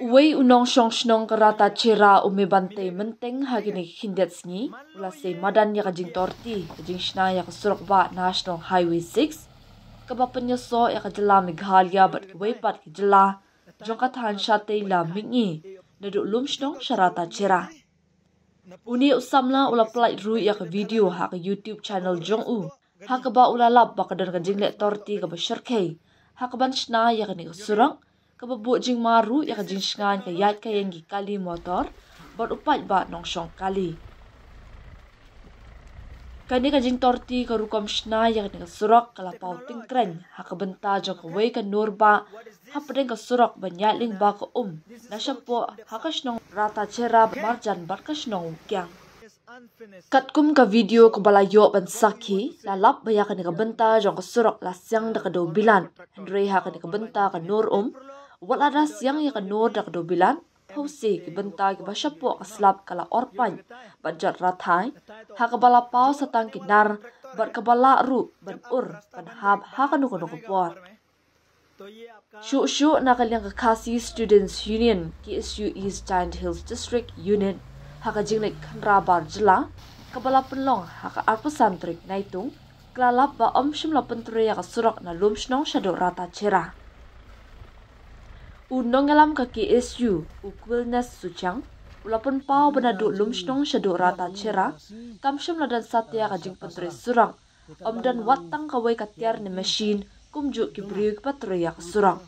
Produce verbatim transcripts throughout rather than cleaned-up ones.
Uwei u nongshong shnong ka Rata Chera, u Mebantei Menteng, ha kine ki khyndiat sngi u la sei madan ïa ka jingtorti ka jingshna ïa ka surok bah National Highway six kaba pynïasoh ïa ka jylla Meghalaya bad kiwei pat ki jylla jong ka thaiñ shatei la mihngi naduh Lumshnong sha Rata Chera. Une u samla u la pynlait ruh ïa ka video ha ka YouTube channel jong u, ha kaba u la lap ba ka don ka jingleh torti kaba shyrkhei ha kaban shna ïa kane ka surok, kaba buh jingma ruh ïa ka jingshngaiñ ka ïaid ka ïeng ki kali motor bad u paidbah nongshong kali. Kane ka jingtorti ka rukom shna ïa kane ka surok ka la paw tyngkreiñ ha ka bynta jong kawei ka nur bah hapdeng ka surok ban ïaid lyngba ka um na shapoh ha ka shnong Rata Chera marjan bad ka shnong Kiang. Katkum ka video kaba la ïoh ban sakhi, la lap ba ïa kane ka bynta jong ka surok la siang da ka dewbilat, hynrei ha kane ka bynta ka nur um wat la da siang ïa ka nur da ka dewbilat, phewse ki bynta kiba shapoh ka slap ka la orpait bad jot rathai, ha kaba la paw sa tang ki nar bad kaba lah ruh ban ur ban hap ha kano kano ka por. Shuh shuh na ka liang ka Khasi Students Union, K S U East Jaintia Hills District Unit, ha ka jingleit khynra bar jylla kaba la pynlong ha ka arphew san tarik Naitung, ka la lap ba ym shym la pyntrei ïa ka surok na Lumshnong shaduh Rata Chera. U nongïalam ka K S U, u Quilness Suchiang, u la pynpaw ba naduh Lumshnong shaduh Rata Chera kam shym la don satia ka jingpyntrei surok, ym don wat tang kawei ka tiar ne machine, kumjuh ki briew kiba trei ïa ka surok.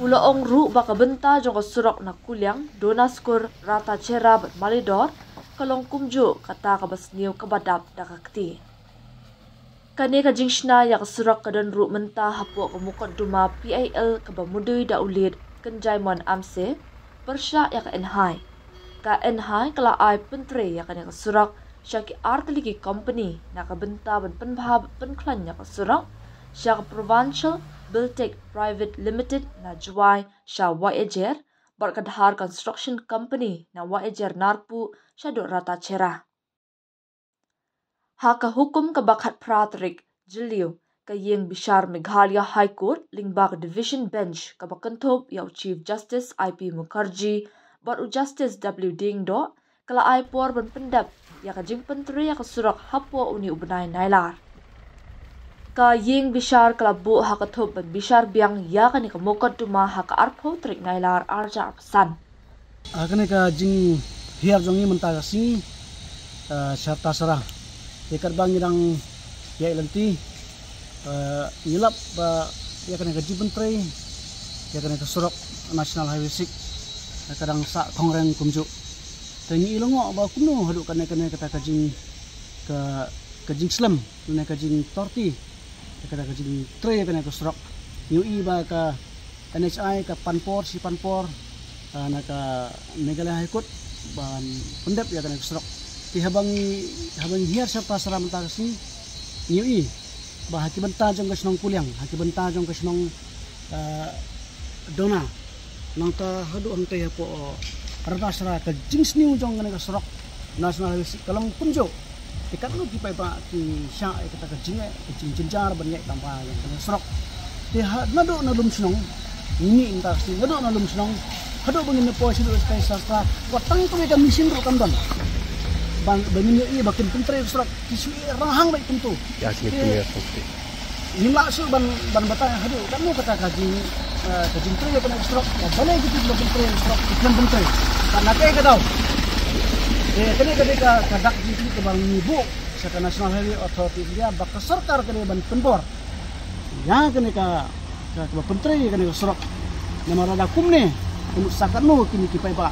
U la ong ruh ba ka bynta jong ka surok na Kuliang, Donaskur, Rata Chera bad Malidor ka long kumjuh kata kaba sniew kaba dap da ka kti. Kane ka jingshna ïa ka surok ka don ruh mynta hapoh ka mukotduma P I L kaba mudui da u late Kynjaimon Amse pyrshah ïa ka Enhai. Ka Enhai ka la ai pyntrei ïa kane ka surok sha ki artylli ki company na ka bynta ban pynbha pynkhlaiñ ïa ka surok sha ka Provincial Buildtech Private Limited na Jowai sha Wahiajer bad ka Dhar Construction Company na Wahiajer Narpuh shaduh Rata Chera. Ha ka hukum kaba khatphra tarik Jylliew, ka ïing bishar Meghalaya High Court lyngba ka Division Bench kaba kynthup ïa u Chief Justice I P Mukherjee bad u Justice W Diengdoh ka la ai por ban pyndep ïa ka jingpyntrei ïa ka surok hapoh une u bnai Nailar. Ka ïing bishar ka la buh ha ka thup ban bishar biang ïa kane ka mukotduma ha ka arphew tarik Nailar arhajar arphew san. Ah, kane ka jinghiar jong ngi mynta ka sngi, ah, sha Tasra. Te katba ngi dang ïaid lynti, ah, ngi lap ba ïa kane ka jingpyntrei ïa kane ka surok National Highway six ka dang sah thongreng kumjuh. Te ngi i lyngngoh ba kumno haduh kane kane kata ka jing ka, ka jingslem ne ka jingtorti ïa kata ka jingtrei ïa kane ka surok. Ngi ïohi ba ka N H I ka pan por shi pan por, ah, na ka Meghalaya High Court ban pyndep ïa kane ka surok. Te haba ngi, haba ngi hiar sha Tasra mynta ka sngi, ngi ïohi ba ha ki bynta jong ka shnong Kuliang, ha ki bynta jong ka shnong, ah, Dona, nangta haduh hangta hapoh Ratasra ka jingsniew jong kane ka surok National Highway six ka long kumjuh. Te katno ki paidbah ki shah ïa kata ka jingeh, ka jingjynjar ban ïaid tang ba ïa kane ka surok. Te ha naduh na Lumshnong, ngi mynta ka sngi naduh na Lumshnong haduh ba ngin ïa poi shaduh sha Tasra, wat tang kawei ka machine ruh kam don ban, ba ngin ïohi ba kin pyntrei ka surok. Ki shu ïa ranghang beit kumto. Ïa ki pyntrei. Ngim lah shuh ban, ban batai haduh katno kata ka jing, eh, ka jingtrei ïa kane ka surok, ba balei kito kiba pyntrei ïa ka surok ki khlem pyntrei. Ka na kaei ka daw. Eh, kane ka dei ka, ka dak jingkylli kaba ngi buh sha ka National Highway Authority of India ba ka sorkar ka dei ban pynbor ïa kane ka, ka, kaba pyntrei ïa kane ka surok. Namar lada kumne, ka mut sa katno kine ki paidbah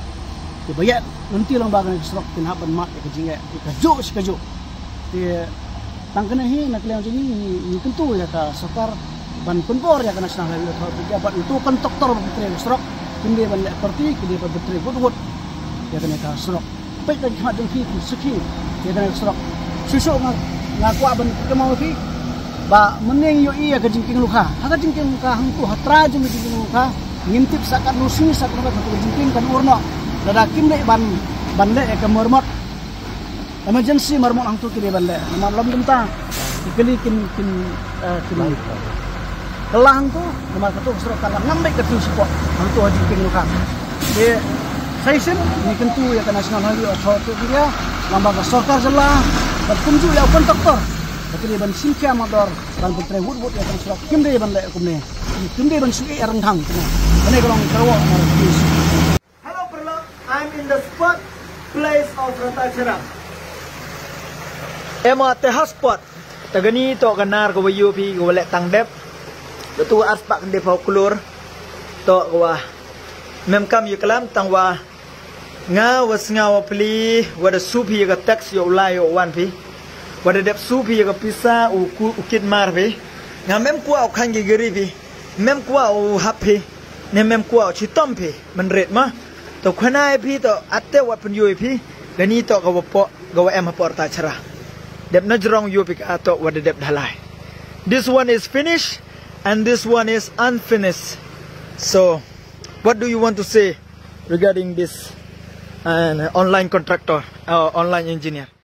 kiba ïaid lynti lang ba kane ka surok kin hap ban mad ïa ka jingeh, ïa kajuh shi kajuh. Te tang kane hi na ka liang jong ngi, ngi, ngi kyntu ïa ka sorkar ban pynbor ïa ka National Highway Authority of India bad uto u contractor ba pyntrei ka surok, kin dei ban leh pyrthei, kin dei ban pyntrei wut wut ïa kane ka surok. Peit da ki khmat jong phi, phi sakhi ïa kane ka surok. Shuh shuh nga, nga kwah ban kynmaw ïa phi ba mynne ngi ïohi ïa ka jingkieng lukha. Ha ka jingkieng lukha hangto, ha trai jong ka jingkieng lukha, ngim tip sa katno sngi, sa katno ka jingkieng kan ur noh lada kim dei ban, ban leh ïa ka maramot. Emergency maramot hangto ki dei ban leh. Namar lym kumta ki kali kin, kin, eh, kin Ka la hangto, namar kato ka surok ka la ngam beit ka tiew spot hangto ha jingkieng ruh ka. Te sa shisien ngi kyntu ïa ka National Highway Authority of India, namar ka sorkar jylla, bad kumjuh ïa u kontraktor, ba ki dei ban shim khia mardor ban pyntrei wut wut ïa ka surok, kim dei ban leh kumne, kim dei ban shu ïeh rangthang kumne. Kane ka long ka rwai. Hello paralok, I'm in the spot place of Ratacherra. Em, te ha spot. Te kane toh ka nar ka wa ïoh phi ka wa leh tang dep. Te tu ar spah khyndai phew klur. Toh ka wa mem kam ïa klam tang wa nga wa sngew wa pli wa da shu phi ïa ka tax ïa u lai ïa u wan phi. Wa da dep shu phi ïa ka pisa u ku u kit mar phi. Nga mem kwah u khan ki gari phi. Mem kwah u hap phi. Ne mem kwah u chitom phi. Men rit ma. To khana ïa phi to ate wat pynïoh ïa phi. Kane toh ka wa poh ka wa em ha por ta chra. Dep na jrong ïoh phi ka toh wa da dep dhalai. This one is finished and this one is unfinished. So, what do you want to say regarding this, uh, online contractor, uh, online engineer?